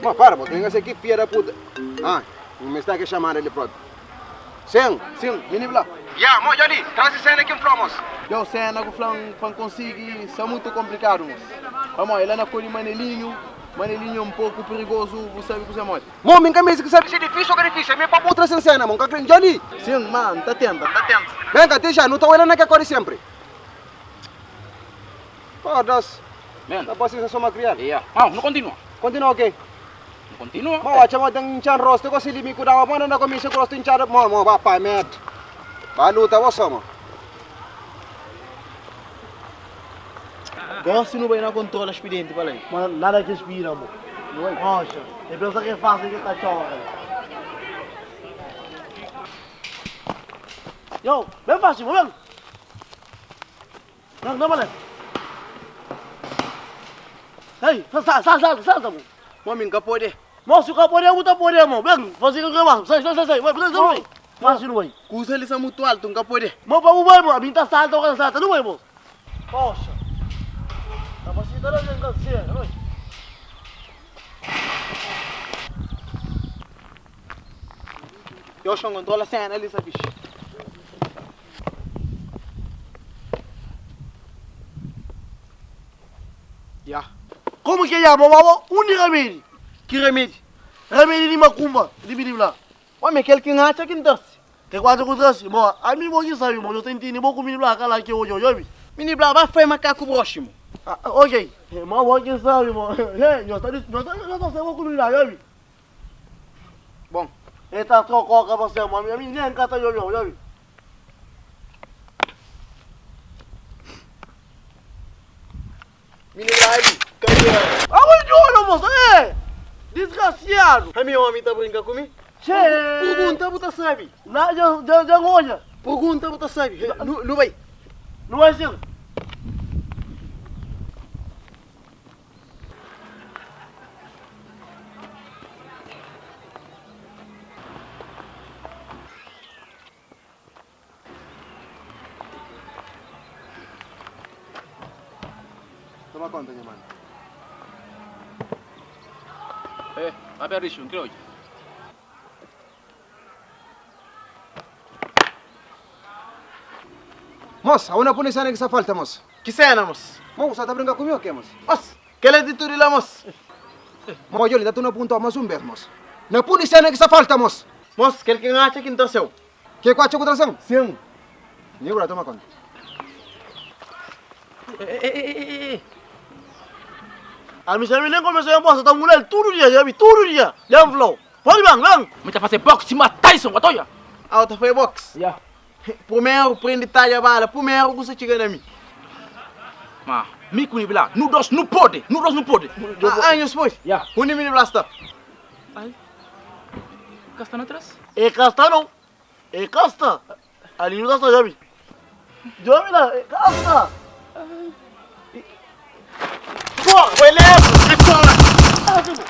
Ma para, bo tem que filha da puta. Ah, me está que chamar ele pronto. Sim, sim, mini blá. Ya, mo Johnny, traz cena aqui em Flomos. Yo, cena com flan para conseguir, isso é muito complicado, moço. Vamos, ele é na cor de manelinho, manelinho é um pouco perigoso, você sabe que você é mole. Mo, minha camisa que sabe se é difícil ou que é difícil, é mesmo para outra cena, mo, que Johnny. Sim, mano, tá tenta, tá tenta. Vem cá, já, não tá olhando que corre sempre. Foda-se. Man. Tá paciência só uma criar. Yeah. Ah, não continua. Continua, ok. Não continua. Mo, acha mo tem chan rosto, ko sili mi kudawa, mo na komisa ko rosto inchado, mo, mo, papai, met. Baluta, wo só, mo. Gosto não vai na controla expediente, para aí. Mano, nada que inspira, amor. Rocha, eu penso que é fácil que tá chora. Yo, bem fácil, vem. Não, não, mano. Ei, sal, sal, sal, salta, amor. Mo, minha pode. Moço, o capô é muito pode, amor. Vem, fazer o que mais. Sai, sai, sai, sai. Vai, vai, vai. Fácil, não vai. Cusa eles são muito alto, nunca pode. Mo, pa, vai, mo. A mim tá salta, o salta, não vai, moço. Poxa. Tá passando a gente canseira, não vai. Eu chamo controla a cena ali, sabe? Ya. Como que é, mo? Um remédio. Que remédio? Remédio de macumba, de biribla. Homem, aquele que acha que não Que quase acontece, mo, a mim mo que sabe, mo, eu tentei, mo comigo lá, aquela que eu eu vi. Mini blá, vai foi macaco próximo. Ah, ok. Mo, mo que sabe, mo. Hey, eu tá, eu tá, eu tá sendo comigo lá, eu vi. Bom. Eta troco você, mo, a mim nem encanta eu eu eu vi. Mini blá, cadê? Ah, mas olha, moço, é! Desgraciado! A minha homem tá brincando comigo? Che! Pergunta, você sabe. Lá, já, já, já, olha. Pergunta, você sabe. Não, não vai. Não vai ser. Toma conta, minha mano. Eh, vai ver isso, não hoje. Moça, a punição cena que só falta, moça. Que cena, moço? Mo, você tá brincando comigo o quê, moça? Moço, que é de tudo lá, moço? Mo, Johnny, dá tu no ponto mais um vez, moça. Na punição que só falta, moça. Moço, aquele que acha que não seu. Que quatro com tração? Sim. Nibra, toma conta. Eh, eh, eh, eh, eh. A mim nem começou a moça, tá mulher todo dia, já vi, todo dia. Já flow. Pode bang, bang. Me tá fazer boxe cima Tyson, watoya. A outra foi boxe. Yeah. Primeiro, prende talha bala. Primeiro, você chega na mim. Ma, mi kuni bila, nu dos nu pode, nu dos nu pode. Ah, anos depois. Yeah. Onde mini blasta? Ai. Casta atrás? É casta não. É casta. Ali não casta, já vi. Já vi lá, é casta. Pô, foi leve.